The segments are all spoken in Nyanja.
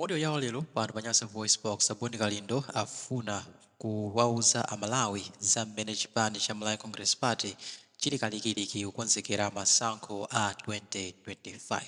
Audio yawo lero pano pa Nyasa VoiceBox, a Bon Kalindo afuna kuwauza a Malawi za mmene chipani cha Malawi Congress Party chili kalikiliki kukonzekera masankho a 2025.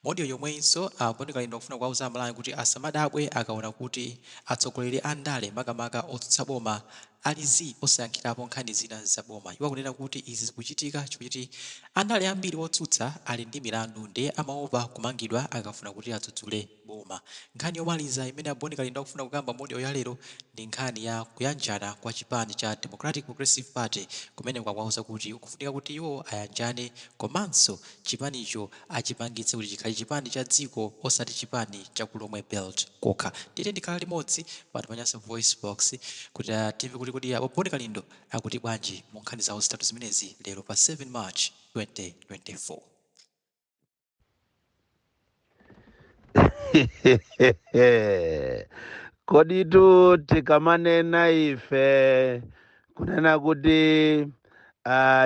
Mu audio yomweyinso, a Bon Kalindo akufuna kuwauza a Malawi kuti asamadabwe akaona kuti atsogoleri a ndale makamaka otsutsa boma ali zii osayankhirapo nkhani zina za boma. Iwo akunena kuti izi zikuchitika chifukwa choti andale ambiri otsutsa ali ndi milandu ndiye amaopa kumangidwa akafuna kuti adzudzule boma. Nkhani yomaliza imene a Bon Kalindo akufuna kukamba mu audio ya lero ndi nkhani ya kuyanjana kwa chipani cha Democratic Progressive Party kumene akuwauza kuti kufunika kuti iwo ayanjane komanso chipanicho achipangitse kuti chikhale chipani cha dziko osati chipani cha ku Lomwe Belt kokha. Tiyeni tikhale limodzi pano pa Nyasa VoiceBox kuti timve kuti kodi a Bon Kalindo akuti bwanji mu nkhani zawo zitatu zimenezi lero pa 7 March 2024. Koditu tikamanena ife kunena kuti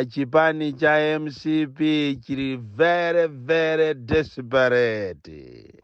chipani cha MCP chili very very desperate,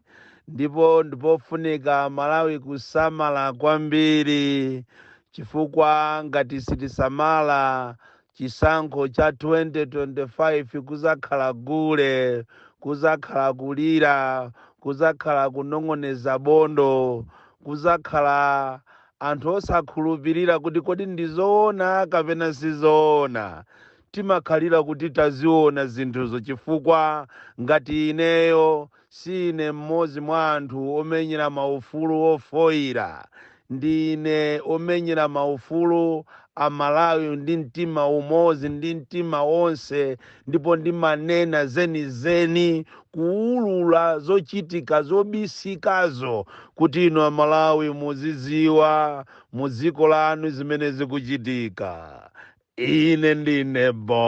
ndipo ndipofunika Malawi kusamala kwambiri, chifukwa ngati sitisamala chisankho cha 2025 kuzakhala gule, kuzakhala kulira, kuzakhala kunong'oneza bondo, kuzakhala anthu osakhulupirira kuti kodi ndizoona kapena sizoona. Timakhalira kuti taziona zinthuzo, chifukwa ngati ineyo sine mmodzi mwa anthu omenyera maufulu ofoira, ndine omenyera maufulu a Malawi ndi mtima umodzi ndi mtima wonse, ndipo ndimanena zenizeni, kuulula zochitika zobisikazo kuti inu Amalawi muziziwa mu dziko lanu zimene zikuchitika. Ine ndine Bon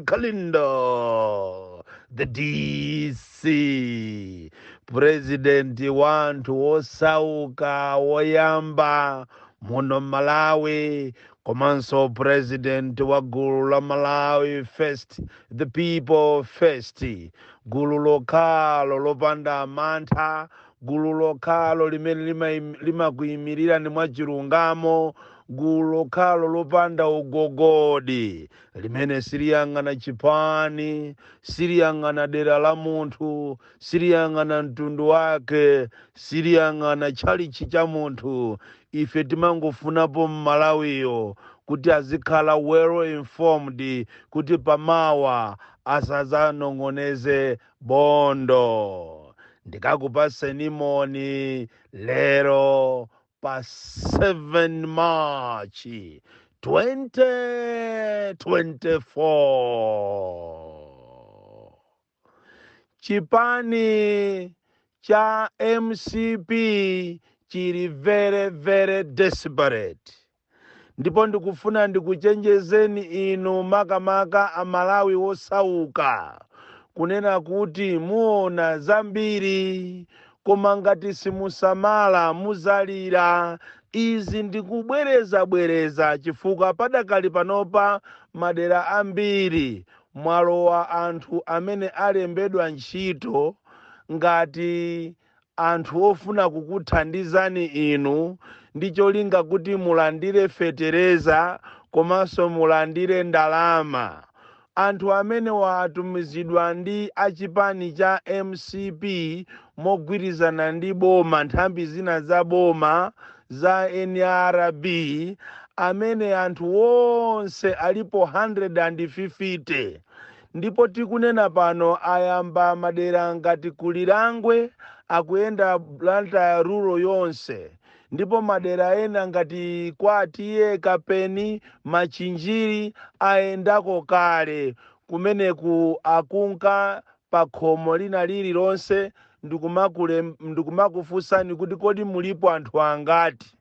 Kalindo, the DC, president wa anthu osauka woyamba muno Malawi, komanso president wa gulu la Malawi First, the people first, gulu lokhalo lopanda mantha, gulu lokhalo limene limakuyimirirani mwachilungamo, gulu lokhalo lopanda ugogodi, limene siliyang'ana chipani, siliyang'ana dera la munthu, siliyang'ana mtundu wake, siliyang'ana tchalitchi cha munthu. Ife timangofunapo Mmalawiyo kuti azikhala well informed, kuti pamawa asadzanong'oneze bondo. Ndikakupaseni moni lero pa 7 March 2024. Chipani cha MCP chili very very desperate, ndipo ndikufuna ndikuchenjezeni inu makamaka Amalawi osauka kunena kuti muona zambiri, koma ngati simusamala muzalira. Izi ndikubwerezabwereza chifukwa padakali panopa madera ambiri mwalowa anthu amene alembedwa ntchito ngati anthu ofuna kukuthandizani inu ndi cholinga kuti mulandire fetereza komanso mulandire ndalama. Anthu amenewa atumizidwa ndi achipani cha MCP mogwirizana ndi boma, nthambi zina za boma za NRB, amene anthu onse alipo 150, ndipo tikunena pano ayamba madera ngati ku Lilongwe, akuyenda Blantyre rural yonse, ndipo madera ena ngati kwa T/A Kapeni, Machinjiri ayendako kale. Kumeneku akunka pa khomo lina lililonse ndikumakufunsani kuti kodi mulipo anthu angati,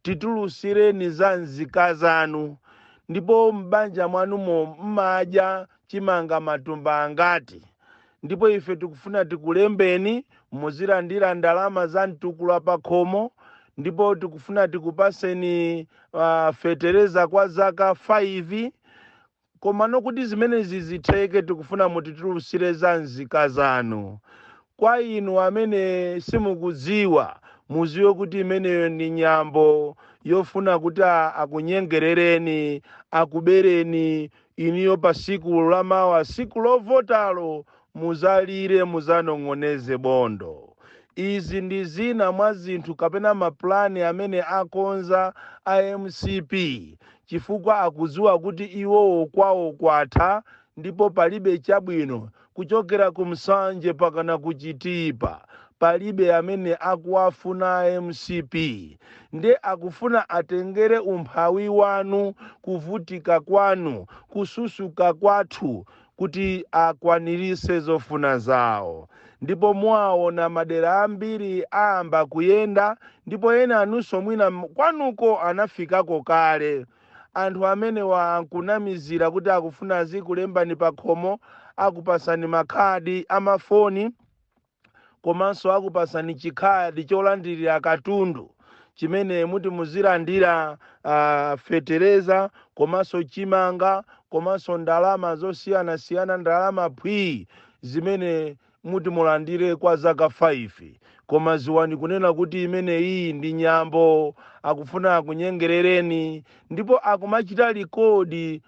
titulusireni za nzika zanu, ndipo m'banja mwanumo mmadya chimanga matumba angati, ndipo ife tikufuna tikulembeni muzilandira ndalama za mtukula pa khomo, ndipo tikufuna tikupaseni fetereza kwa zaka 5. Koma nokuti zimenezi zitheke, tikufuna mutitulusire za nzika zanu. Kwa inu amene simukudziwa, muziwe kuti imeneyo ndi nyambo yofuna kuti akunyengerereni, akubereni iniyo pa siku lamawa, siku lovotalo, muzalire, muzanong'oneze bondo. Izi ndi zina mwa zinthu kapena mapulani amene akonza a MCP, chifukwa akudziwa kuti iwowo kwawo kwatha ndipo palibe chabwino. Kuchokera ku Msanje pakana kuchitipa, palibe amene akuwafuna MCP. Nde akufuna atengere umphawi wanu, kuvutika kwanu, kususuka kwathu, kuti akwanirise zofuna zawo. Ndipo mwaona madera ambiri ayamba kuyenda, ndipo ena anunso mwina kwanuko anafikako kale. Anthu amenewa ankunamizira kuti akufuna azikulembani pa khomo, akupasani makhadi amafoni, komanso akupasani chikhadi cholandirira katundu chimene muti muzilandira fetereza, komanso chimanga, komanso ndalama zosiyanasiyana, ndalama phwi zimene muti mulandire kwa zaka 5. Koma ziwani kunena kuti imene iyi ndi nyambo, akufuna akunyengerereni, ndipo akumachita record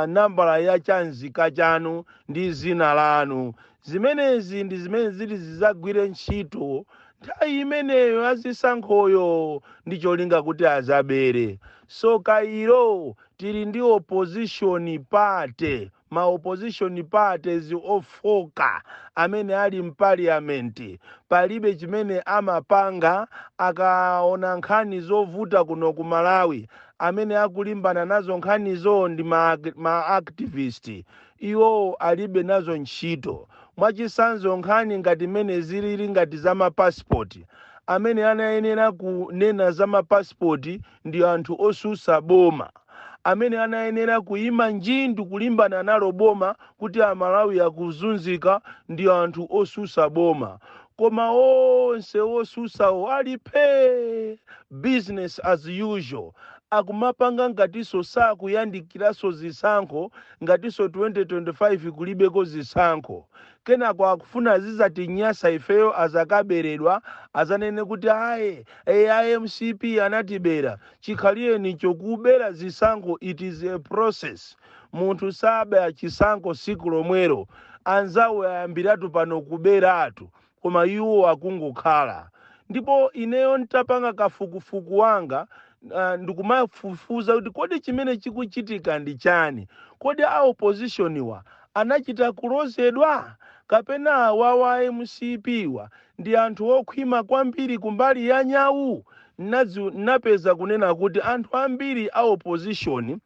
nambala ya chanzika chanu ndi zina lanu. Zimenezi ndi zimene zili zizagwire ntchito nthawi imeneyo azisankhoyo, ndi cholinga kuti azabere. So kairo tili ndi opposition party, ma opposition parties ofoka amene ali mparliament, palibe chimene amapanga. Akaona nkhani zovuta kuno ku Malawi, amene akulimbana nazo nkhanizo ndi ma activist, iwo alibe nazo ntchito. Mwachisanzo, nkhani ngati mmene zilili ngati za mapasipoti, amene anayenera kunena za mapasipoti ndi anthu osusa boma, amene anayenera kuyima njindu kulimbana nalo boma kuti Amalawi akuzunzika ndi anthu osusa boma. Koma onse osusawo alipe, business as usual, akumapanga ngatinso sakuyandikiranso zisankho, ngatinso 2025 kulibeko zisankho. Kenako akufuna zizatinyasa ifeyo azakaberedwa, azanene kuti aye, AMCP anatibera. Chikhaliyeni chokubera zisankho, it is a process. Munthu saba chisankho siku lomwero. Anzawo ayambiratu pano kuberatu, koma iwo akungokhala. Ndipo ineyo ntapanga kafukufuku wanga, ndikumafufuza kuti kodi chimene chikuchitika ndi chani? Kodi a opposition wa anachita kulozedwa, kapena awawa MCP wa ndi anthu okhwima kwambiri kumbali ya nyawu? Napeza kunena kuti anthu ambiri a opposition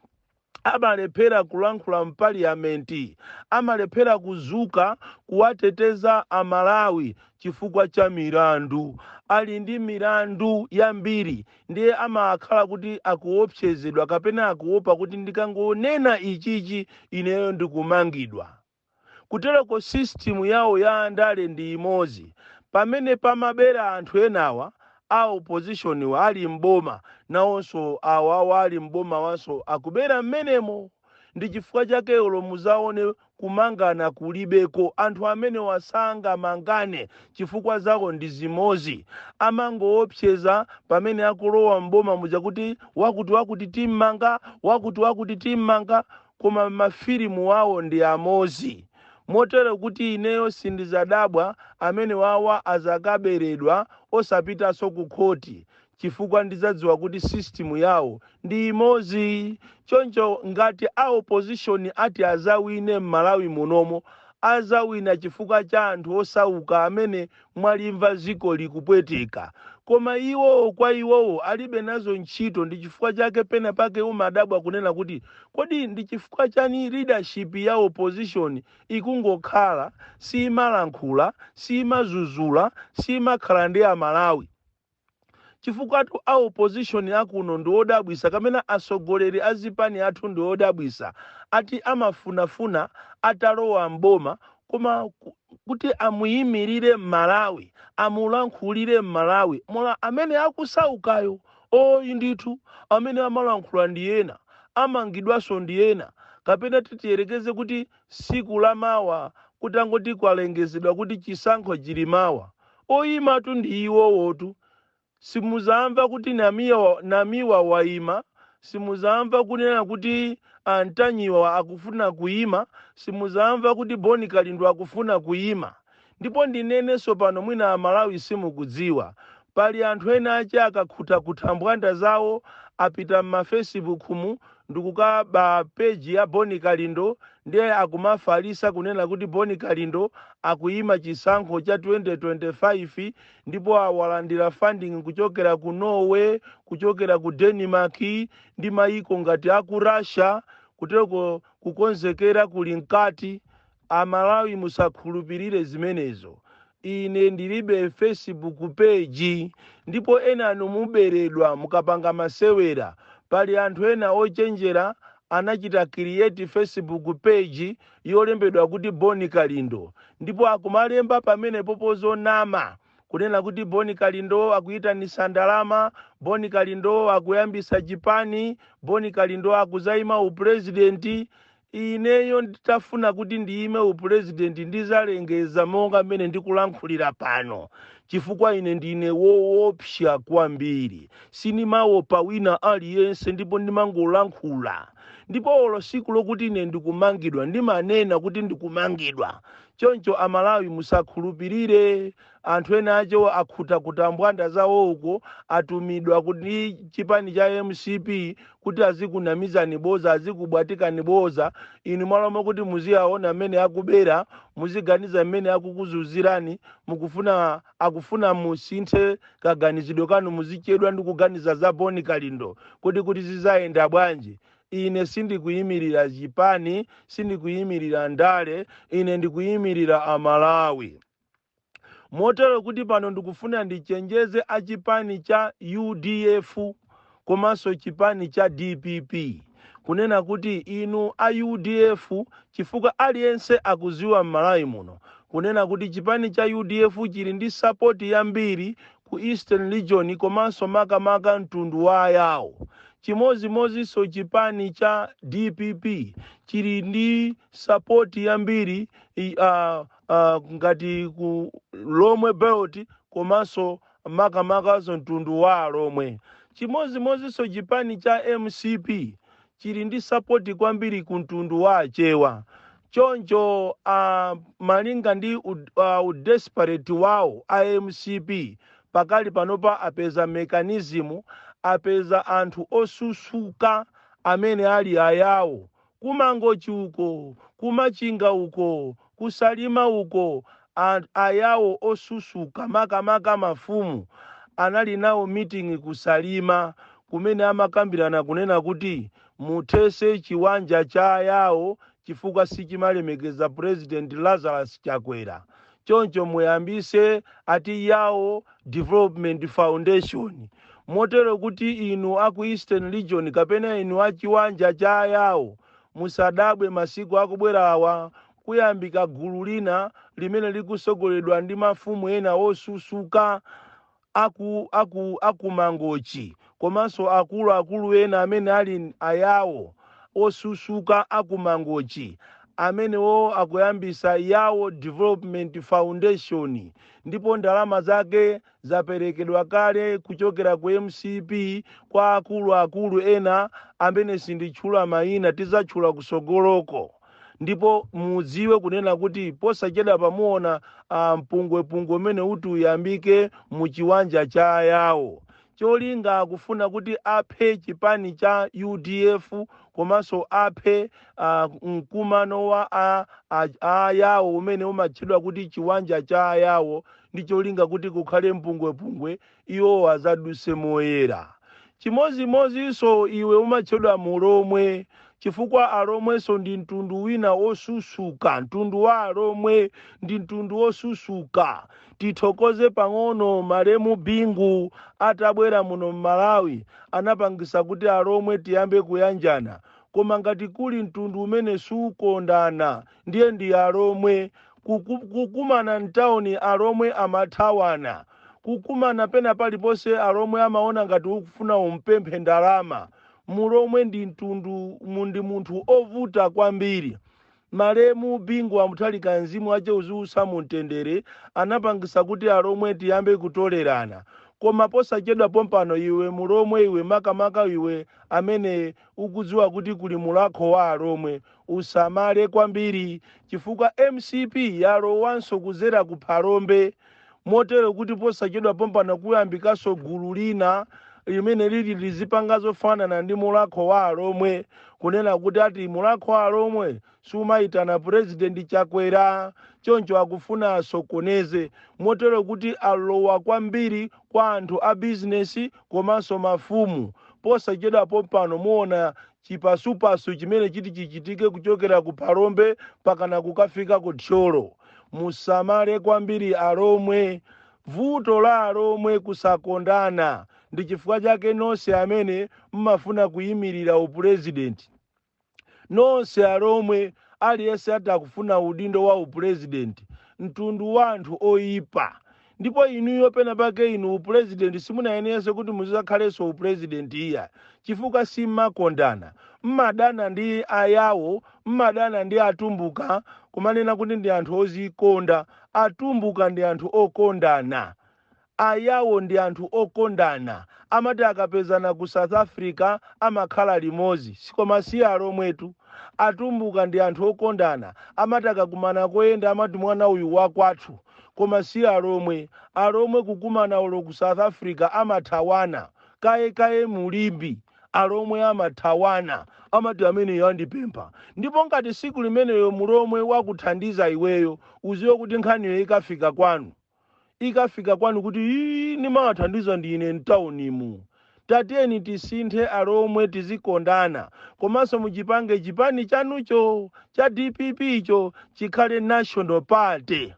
amalephera kulankhula mpaliyamenti, amalephera kuzuka kuwateteza Amalawi chifukwa cha milandu. Ali ndi milandu yambiri, ndiye amakhala kuti akuopsezedwa kapena akuopa kuti ndikangonena ichichi ineyo ndikumangidwa. Kutereko system yawo ya andale ndi imodzi. Pamene pamabera anthu enawa a opposition wa ali mboma, nawonso awawa ali mboma wanso akubera mmenemo. Ndi chifukwa chake olo muzaone kumangana kulibeko, anthu amene wasangamangane chifukwa zako ndi zimozi. Amangoopseza pamene akulowa mboma muja kuti wakuti wakuti timmanga, wakuti wakuti timmanga, koma mafilimu awo ndi amozi. Motero kuti ineyo sindizadabwa amene wawa azakaberedwa osapitanso ku khoti, chifukwa ndidzadziwa kuti system yawo ndi imodzi. Choncho ngati a opposition ati azawine m'Malawi munomo, azawina chifukwa cha anthu osauka amene mwalimva ziko likupweteka, koma iwowo kwa iwowo alibe nazo ntchito. Ndi chifukwa chake pena pake umadabwa kunena kuti kodi ndi chifukwa chani leadership ya opposition ikungokhala simalankhula, simazuzula, simakhala ndi Amalawi? Chifukwa a opposition akuno ndi odabwisa, kamene atsogoleri a zipani athu ndi odabwisa, ati amafunafuna atalowa mboma, koma kuti amuyimirire Mmalawi, amulankhulire Mmalawi mola amene akusaukayo, oyi ndithu amene amalankhula ndi ena, amangidwanso ndi ena. Kapena titiyerekeze kuti siku lamawa Kutangoti kwalengezedwa kuti chisankho chili mawa, oyimatu ndi iwowotu. Simuzamva kuti Namiwa waima, simuzamva kunena kuti Antanyiwa akufuna kuyima, simuzamva kuti Boni Kalindo akufuna kuyima. Ndipo ndinenenso pano, mwina Amalawi simukudziwa, pali anthu ena ache akakhutakhuta mbwanda zawo, apita m'mafacebook mu ndikukaba page ya Boni Kalindo, ndiye akumafalisa kunena kuti Boni Kalindo akuyima chisankho cha 2025 ndipo awalandira funding kuchokera ku Norway, kuchokera ku Denmark ndi mayiko ngati aku Russia, kuteko kukonzekera kuli mkati. Amalawi, musakhulupirire zimenezo. Ine ndilibe Facebook page, ndipo ena anu muberedwa mukapanga masewera. Pali anthu ena ochenjera anachita create Facebook page yolembedwa kuti Boni Kalindo, ndipo akumalemba pamenepo pozonama kunena kuti Boni Kalindo akuyitanisa ndalama, Boni Kalindo akuyambisa chipani, Boni Kalindo akuzayima upurezidenti. Ineyo nditafuna kuti ndiyime upurezidenti, ndizalengeza monga mmene ndikulankhulira pano, chifukwa ine ndine woopsa kwambiri. Sinimaopa wina aliyense, ndipo ndimangolankhula. Ndipo olo siku lokuti ine ndikumangidwa, ndimanena kuti ndikumangidwa. Choncho Amalawi, musakhulupirire anthu ena acho akhutakuta mbwanda zawo uko, atumidwa kuti chipani cha MCP kuti azikunamizani boza, azikubwatikani boza. Inu mwaloma kuti muziyaona mmene akubera, muziganiza mmene akukuzuzirani, mukufuna akufuna musinthe kaganizidwe kanu, muzichedwa ndi kuganiza za Boni Kalindo kuti zizayenda bwanji. Ine sindikuyimirira chipani, sindikuyimirira ndale, ine ndikuyimirira Amalawi. Motero kuti pano ndikufuna ndichenjeze achipani cha UDF komanso chipani cha DPP kunena kuti inu a UDF, chifukwa aliyense akuziwa m'Malawi muno kunena kuti chipani cha UDF chili ndi support yambiri ku Eastern Region komanso makamaka mtundu wa Ayawo. Chimozimozinso chipani cha DPP chili ndi support yambiri ngati ku Lomwe Belt komanso makamakazo mtundu wa Alomwe. Chimozimozinso chipani cha MCP chili ndi support kwambiri ku mtundu wa Achewa. Choncho malinga ndi udesperate wawo a MCP pakali panopa, apeza mechanism, apeza anthu osusuka amene ali Ayawo kuMangochi uko, kuMachinga uko, kuSalima uko, Ayawo osusuka, makamaka mafumu, anali nawo meeting kuSalima kumene amakambirana kunena kuti muthese chiwanja cha Ayawo chifukwa sichimalemekeza President Lazarus Chakwera. Choncho muyambise ati Yawo Development Foundation. Motero kuti inu aku Eastern Region kapena inu achiwanja cha Ayawo, musadabwe masiku akubwera awa kuyambika gulu lina limene likusogoledwa ndi mafumu ena osusuka akuMangochi komanso akuluakulu ena amene ali Ayawo osusuka akuMangochi, amenewo akuyambisa Yawo Development Foundation, ndipo ndalama zake zaperekedwa kale kuchokera ku MCP kwa akuluakulu ena amene sinditchula mayina, tizatchula kusogoloko. Ndipo mudziwe kunena kuti posachedwa pamuona mpungwepungwe umene uti uyambike mu chiwanja cha Ayawo. Cholinga akufuna kuti aphe chipani cha UDF komanso aphe mkumano wa Ayawo umene umatchedwa kuti chiwanja cha Ayawo, ndi cholinga kuti kukhale mpungwepungwe, iwo azaduse moyera. Chimozimozinso iwe umatchedwa Mulomwe, chifukwa Alomwenso ndi mtundu wina osusuka. Mtundu wa Alomwe ndi mtundu osusuka. Tithokoze pang'ono malemu Bingu, atabwera muno mMalawi anapangisa kuti Alomwe tiyambe kuyanjana. Koma ngati kuli mtundu umene sukondana, ndiye ndi Alomwe. Kukumana mtawuni, Alomwe amathawana. Kukumana pena paliponse, Alomwe amaona ngati ukufuna umpemphe ndalama. Mulomwe ndi mtundu ndi munthu ovuta kwambiri. Malemu Bingu wa Mutharika, mzimu wace uziusa mumtendere, anapangisa kuti Alomwe tiyambe kutolerana. Koma posachedwa pompano, iwe Mulomwe, iwe makamaka iwe amene ukudziwa kuti kuli mulakho wa Alomwe, usamale kwambiri, chifukwa MCP yalowanso kuzera ku Phalombe, motero kuti posachedwa pompano kuyambikanso gulu lina limene lili lizipanga zofanana ndi mulakho wa Alomwe, kunena kuti ati mulakho wa Alomwe sumayitana Purezidenti Chakwera, choncho akufuna asokoneze, motero kuti alowa kwambiri kwa anthu a bizinesi komanso mafumu. Posachedwa pompano muona chipasupasu chimene chiti chichitike kuchokera ku Phalombe pakana kukafika ku Thyolo. Musamale kwambiri Alomwe. Vuto la Alomwe kusakondana. Ndi chifukwa chake nonse amene mmafuna kuyimirira upurezidenti, nonse Alomwe, aliyense ati akufuna udindo wa upurezidenti, mtundu wa anthu oyipa. Ndipo inuyo pena pake inu upurezidenti simunayenerenso kuti muzakhalenso upurezidenti iya, chifukwa simmakondana. Mmadana ndi Ayawo, mmadana ndi Atumbuka, kumanena kuti ndi anthu ozikonda. Atumbuka ndi anthu okondana, Ayawo ndi anthu okondana, amati akapezana ku South Africa amakhala limodzi, koma si Alomwetu. Atumbuka ndi anthu okondana, amati akakumana koyenda amati mwana uyu wakwathu, koma si Alomwe. Alomwe kukumana ulo ku South Africa amathawana kaye kaye, mulimbi Alomwe amathawana, amati amene andipempha. Ndipo ngati siku limeneyo Mulomwe wakuthandiza iweyo, uziwe kuti nkhaniyo ikafika kwanu, ikafika kwanu kuti ii, nimawathandiza ndine mtaunimu. Tatiyeni tisinthe Alomwe, tizikondana, komanso muchipange chipani chanucho cha DPP icho chikhale national party.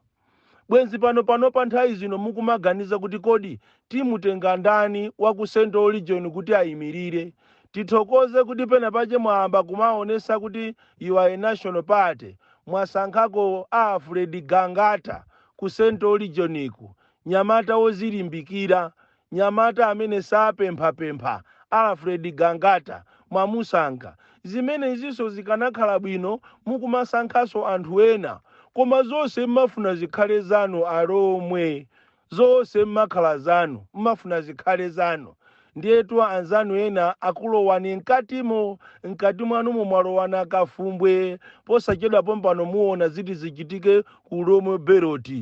Bwenzi pano pano pa nthawi zino mukumaganiza kuti kodi timutenga ndani wa ku Central Region kuti ayimirire. Tithokoze kuti pena pache mwayamba kumaonesa kuti you are a national party. Mwasankhako Alfred Gangata ku Central Region iku, nyamata wozilimbikira, nyamata amene sapemphapempha. Alfred Gangata mwamusankha. Zimene izinso zikanakhala bwino mukumasankhanso anthu ena, koma zonse mmafuna zikhale zanu. Alomwe, zonse mmakhala zanu, mmafuna zikhale zanu. Ndiyetu anzanu ena akulowani mkatimo, mkati mwanumo mwalowana kafumbwe. Posachedwa pompano muona ziti zichitike ku Lomwe Belt.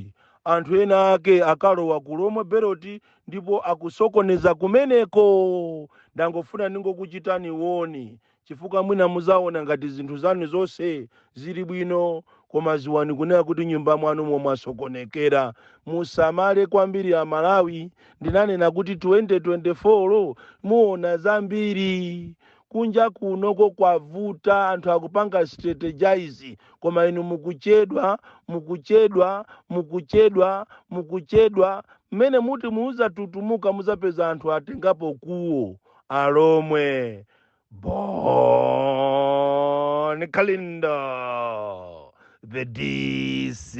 Anthu ena ake akalowa ku Lomwe Belt ndipo akusokoneza kumeneko. Ndangofuna ndingokuchitani warn, chifukwa mwina muzaona ngati zinthu zanu zonse zili bwino, koma ziwani kunena kuti nyumba mwanumo mwasokonekera. Musamale kwambiri Amalawi. Ndinanena kuti 2024 muona zambiri. Kunja kunoko kwavuta, anthu akupanga strategize, koma inu mukuchedwa, mukuchedwa, mukuchedwa, mukuchedwa. Mmene muti muuzatutumuka, muzapeza anthu atengapo kuwo. Alomwe, Bon Kalindo, the DC.